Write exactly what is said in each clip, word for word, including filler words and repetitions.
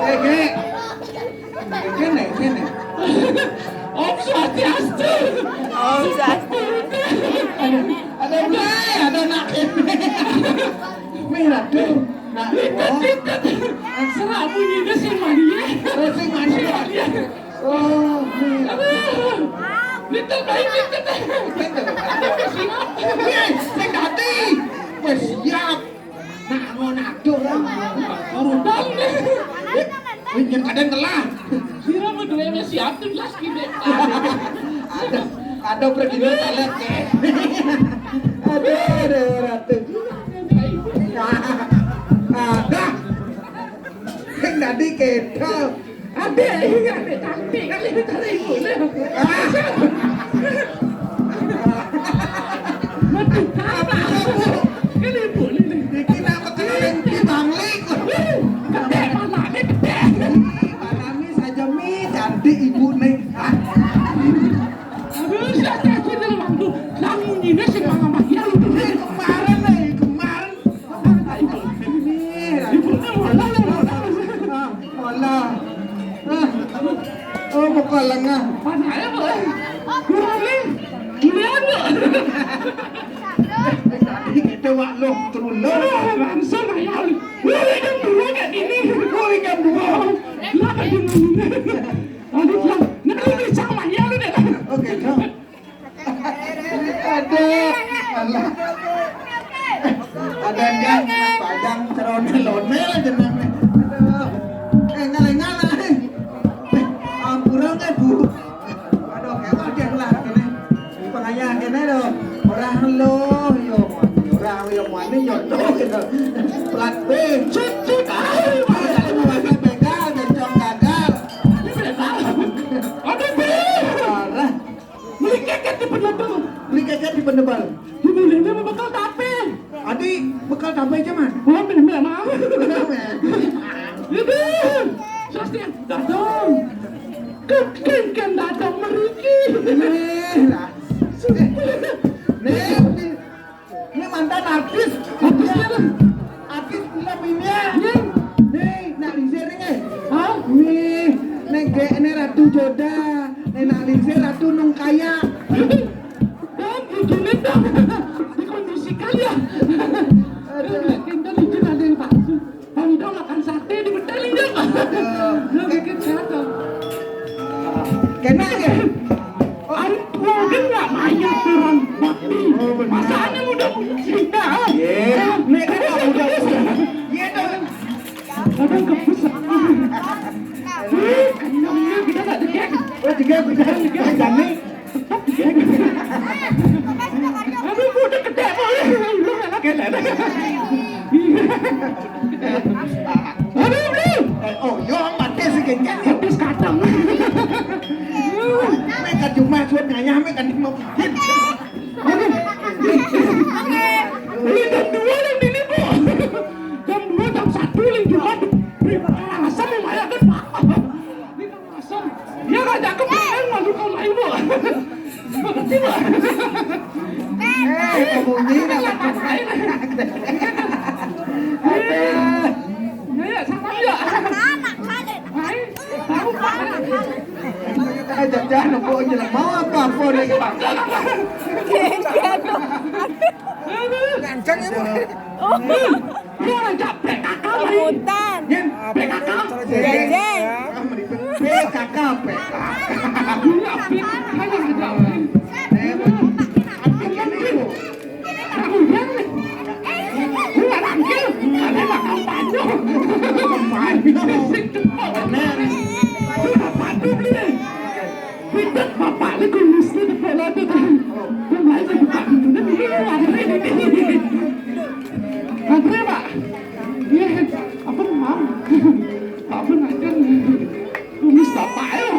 Eh, Gék. Kéné, kéné. Om Swastiastu. Om Swastiastu. Ada, ada nak kéné. Wih, aduh. Nah, oh. Serak bunyinya sing mania. Oh, sing mania. Oh, wih. Aduh. Lintet baik, lintet. Lintet. Wih, sing dadi. Wis siap. Nak ngono aduh lah. Urutan. Wih, yen kadang ngelah. Sira kudu wis siap tuh las kene. Aduh, aduh pergi dulu toilet, Gék. Aduh, aduh, ratu. Aduh. Sing dadi kéto. Adé, iya, Adé cantik kan itu dari ibu. Ah. Metu apa? Kan ibu ini. Iki nak kekenalin di Bangli. Gedé, panane gedé. Ih, panane saja mi cantik ibu nih. Ah. Aduh, siapa aku dalam aku? Lah munyine sing mangan ya lu. Ini kemarin nih, kemarin. Nih, ibu nih, malah, malah. Ah, malah. Ah, oh, bukan lengah. Panane, Bu. Kurang nih. Giliran, Bu. Tadi kita wak lo, turun lo. Langsung aja. Lu ikan dua kayak gini. Lu ikan dua. Lah, kayak gini. Aduh, Bang. Nah, lu bisa sama ya, lu deh. Oke, Bang. Aduh, alah. Ada yang padang cerone-lone lah jenenge. Aduh. Eh, ngalengan lah. Eh, ampura nggih, Bu. Aduh, kayak wadah lah kene. Pengayah kene lho. Ora lho, yo ora yo mane yo tuh gitu. Plat B, cut cut. Ah, begal, bencong gagal. Aduh, Bu. Parah. Beli keket di penebel. Beli keket di penebel. Di beli ini bekel tape. Adi, bekel tape aja, Mas. Oh, bener, Mas. Bener, Mas. Ibu, sasti datang. Keken datang meriki. Nih, lah. Nih, nih. Ini mantan artis. Artis film. Artis film ini ya. Iya. Nih, nak lingsir nih. Hah? Nih, nek gek ini Ratu Joda. Nek nak lingsir Ratu Nung Kaya. Dan begini dong. Dikondisikan ya. Aduh. Pintar izin ada yang palsu. Bang Dong makan sate di betel, Dong. Aduh. Lu bikin sehat, Dong. Kena ya? Ari tua kan nggak mayat orang bakti. Oh, benar. Masaannya udah punya cinta. Iya. Nek kan nggak udah. Iya dong. Kadang kebus. Ih, kenyangnya kita nggak degek. Oh, juga bisa. Jani. Aduh, udah gede, boleh. Lu enak ya, enak. Aduh, beli. Eh, oh, yo, mati sih, kenceng. Habis kadang. Mereka cuma suat ngayah, mereka di mau bikin. Aduh. Beli jam dua yang ini, Bu. Jam dua, jam satu, yang Jumat. Beli alasan yang banyak kan, Pak. Ini kan alasan. Dia ngajak ke P N, masuk ke lain, Bu. Betul, Bu. Eh, sembunyi, nggak apa-apa. Aduh. Ya, ya, sama ya. Anak, anak. Lain, tahu, Pak. Eh, jangan-jangan, Bu, aja lah. Mau apa, apa, nih, Pak? Kenceng ya, Bu. Oh. Iya, Cak, P K K, Pak. Rebutan. Yen, P K K. Jeng, jeng. Ah, meribet. P K Kape? Aku nggak pik, hanya aja. Eh, betul. Aku bilang nih, aku nggak nangkil, ada makan panjang. Panjang. Bener. Aku nggak patuh nih. Ribet bapak nih kumisnya di bola tuh. Yang lain lagi patuh, udah di luar. Antre, Pak. Iya, apa, Mam? Apa, Nangkil? Kumis bapak ya.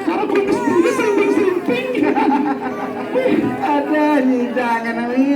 Kalau kumis dia sering-sering. Ada nih, jangan, Awi.